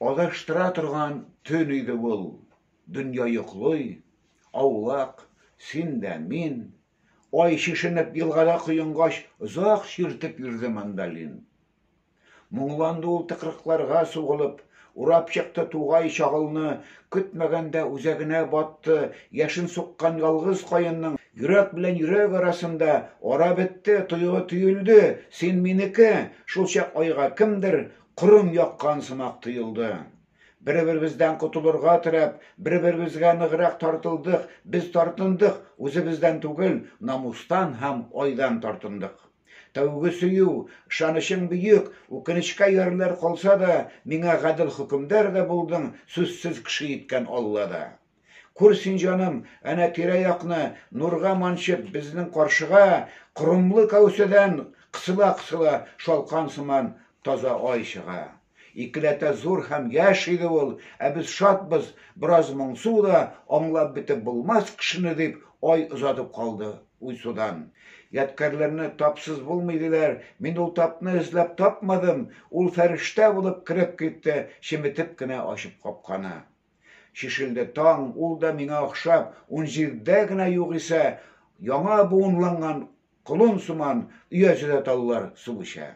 Адаштыра торган төн иде ул. Дөнья йоклый, аулак, син дә мин. Ай чишенеп елгада коенгач, озак чиртеп йөрде мандолин. Моңланды ул тыкрыкларга сугылып, урап чыкты тугай чагылны, көтмәгәндә үзәгенә батты, яшен суккан ялгыз каенның йөрәк белән йөрәк арасында ара бетте, тойгы төелде, син минеке, шулчак айга кемдер корым яккан сымак тоелды. Бер-беребездән котылырга теләп, бер-беребезгә ныграк тартылдык, без тартындык, үзебездән түгел, намустан һәм айдан тартындык. Тәүге сөю, ышанычың бөек, үкенечкә ярләр калса да, миңа гадел хөкемдар да булдың, сүзсез кеше иткән Алла да. Күр син, җаным, әнә тирә-якны нурга манчып, безнең каршыга корымлы кәүсәдән кысыла-кысыла шалкан сыман таза ай чыга. Икеләтә зур һәм яшь иде ул, ә без шатбыз, бераз моңсу да, аңлап бетеп булмас кешене, дип, ай озатып калды уйсудан. Ядкәрләрне тапсыз булмый, диләр, мин ул тапны эзләп тапмадым, ул фәрештә булып кереп китте, чеметеп кенә ачып капканы. Чишелде таң, ул да миңа охшап, унҗидедә генә югыйсә, яңа буынланган колын сыман өязедә таллар су эчә.